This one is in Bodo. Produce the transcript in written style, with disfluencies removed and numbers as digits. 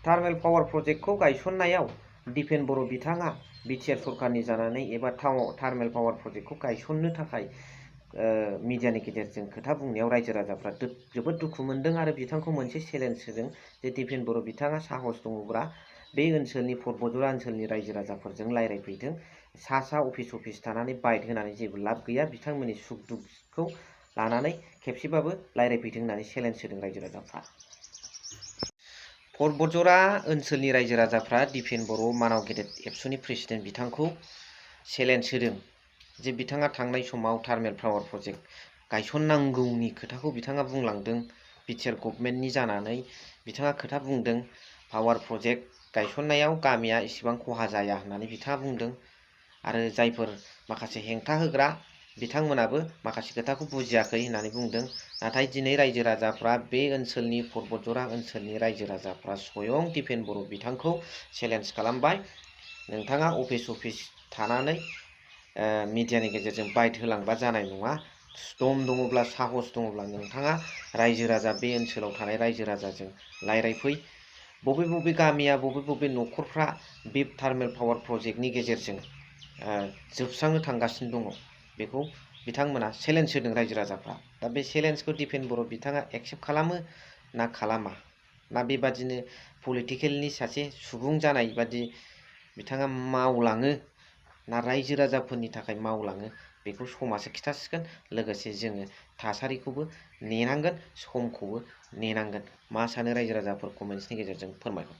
थार्मेल पावार प्रजेक्टखौ गायसननायाव दिपेन बर' बिथाङा बिटिआर सरकारनि जानानै एबा थार्मेल पावार प्रजेक्टखौ गायसननो थाखाय मिडियानि गेजेरजों खोथा बुंनायाव रायजो राजाफ्रा जोबोद दुखु मोनदों आरो बिथांखौ मोनसे चेलेन्ज होदों जे दिपेन बर' बिथाङा साहस दङब्ला बे ओनसोलनि बरबजरा ओनसोलनि रायजो राजाफोरजों रायज्लायफैथों। सा अफिस थानानै बाइट होनानै जेबो लाब गैया, बिथांमोननि सुख दुखखौ लानानै खेबसेबाबो रायज्लायफैथों होननानै चेलेन्ज होदों रायजो राजाफ्रा। बरबजरा ओनसोलनि रायजो राजाफ्रा दिपेन बर' मानाव गेदेर एबसुनि प्रेसिडेन्ट बिथांखौ चेलेन्ज होदों जे बिथाङा थांनाय समाव थार्मेल पावार प्रजेक्ट गायसननांगौनि खोथाखौ बिथाङा बुंलांदों। बिटिआर गभर्नमेन्टनि जानानै बिथाङा खोथा बुंदों पावार प्रजेक्ट गायसननायाव गामिया इसेबां खहा जाया होननानै बिथाङा बुंदों आरो जायफोर माखासे हेंथा होग्रा बिथांमोनाबो माखासे खोथाखौ बुजियाखै होननानै बुंदों। नाथाय दिनै रायजो राजाफ्रा बे ओनसोलनि बरबजरा ओनसोलनि रायजो राजाफ्रा स्वयं दिपेन बर' बिथांखौ चेलेन्ज खालामबाय, नोंथाङा अफिस थानानै मिडियानि गेजेरजों बाइट होलांबा जानाय नङा। दम दङब्ला साहस दङब्ला नोंथाङा रायजो राजा बे ओनसोलाव थानाय रायजो राजाजों रायज्लायफै। बबे गामिया बबे न'खरफ्रा बे थार्मेल पावार प्रजेक्टनि गेजेरजों जोबस्रांनो थांगासिनो दङ बेखौ बिथांमोना चेलेन्ज होदों रायजो राजाफ्रा। दा बे चेलेन्जखौ दिपेन बर' बिथाङा एक्सेप्ट खालामो ना खालामा, ना बेबादिनो पलिटिकेलनि सासे सुबुं जानाय बादि बिथाङा मावलाङो ना रायजो राजाफोरनि थाखाय मावलाङो, बेखौ समासो खिथासिगोन। लोगोसे जोङो थासारिखौबो नेनांगोन, समखौबो नेनांगोन। मा सानो रायजो राजाफोर कमेन्ट्सनि गेजेरजों फोरमायहर।